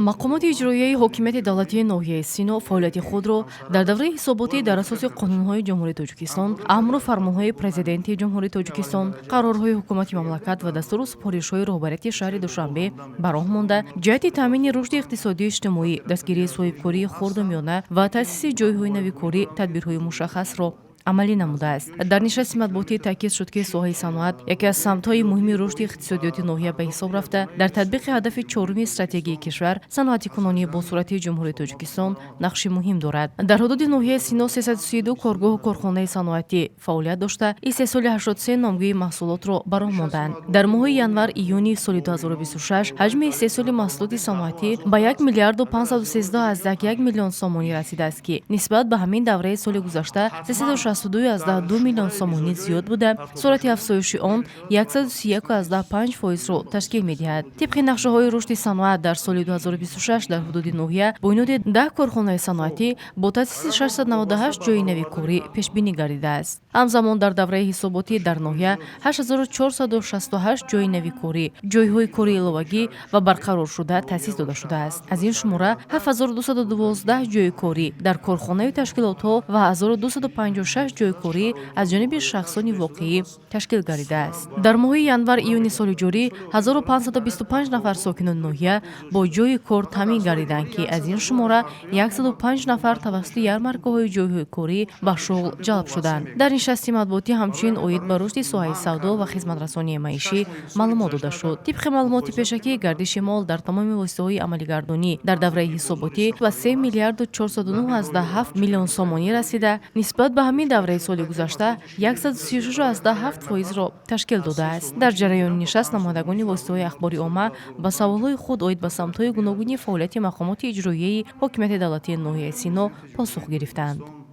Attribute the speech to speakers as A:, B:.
A: Мақомоти иҷроияи ҳокимияти давлатии ноҳияи Сино фаъолияти худро дар давраи ҳисоботӣ дар асоси қонунҳои Ҷумҳурии Тоҷикистон, амру фармонҳои Президенти Ҷумҳурии Тоҷикистон, қарорҳои ҳукумати мамлакат ва дастуру супоришҳои роҳбарияти шаҳри Душанбе ба роҳ монда, ҷиҳати таъмини рушди иқтисодию иҷтимоӣ, дастгирии соҳибкории хурду миёна ва таъсиси ҷойҳои нави корӣ тадбирҳои мушаххасро амалӣ намудааст. Дар нишасти матбуотӣ таъкид шуд, ки соҳаи саноат яке аз самтҳои муҳими рушди иқтисодиёти ноҳия ба ҳисоб рафта, дар татбиқи ҳадафи чоруми стратегияи кишвар, саноатикунонии босуръати Ҷумҳурии Тоҷикистон нақши муҳим дорад. Дар ҳудуди ноҳияи Сино 332 коргоҳу корхонаи саноатӣ фаъолият дошта, истеҳсоли 83 номгӯи маҳсулотро ба роҳ монданд. Дар моҳи январ июни соли 2026 ҳаҷми истеҳсоли маҳсулоти саноатӣ ба 1 миллиарду 513,1 миллион сомонӣ расидааст, ки нисбат ба ҳамин давраи соли гузашта 362,2 миллион сомонӣ зиёд буда, суръати афзоиши он 131,5 фоизро ташкил медиҳад. Тибқи нақшаҳои рушди саноат, дар соли 2026 дар ҳудуди ноҳия бунёди 10 корхонаи саноатӣ бо таъсиси 698 ҷойи нави корӣ пешбинӣ гардидааст. Ҳамзамон, дар давраи ҳисоботӣ дар ноҳия 8468 ҷойи нави корӣ, ҷойҳои кори иловагӣ ва барқароршуда таъсис дода шудааст. Аз ин шумора 7212 ҷойи корӣ дар корхонаю ташкилотҳо ва 1256 ҷойи корӣ аз ҷониби шахсони воқеӣ ташкил гардидааст. Дар моҳи январ июни соли ҷорӣ 1525 нафар сокинони ноҳия бо ҷойи кор таъмин гардиданд, ки аз ин шумора 105 нафар тавассути ярмаркаҳои ҷойҳои корӣ ба шуғл ҷалб шуданд. Дар нишасти матбуотӣ ҳамчунин оид ба рушди соҳаи савдо ва хизматрасонии маишӣ маълумот дода шуд. Тибқи маълумоти пешакӣ, гардиши мол дар тамоми воситаҳои амалигардонӣ дар давраи ҳисоботӣ ба 3 миллиарду 409,7 миллион сомонӣ расида, нисбат ба ҳамин давраи соли гузашта 136,7 фоизро ташкил додааст. Дар ҷараёни нишаст намояндагони воситаҳои ахбори омма ба саволҳои худ оид ба самтҳои гуногуни фаъолияти мақомоти иҷроияи ҳокимияти давлатии ноҳияи Сино посух гирифтанд.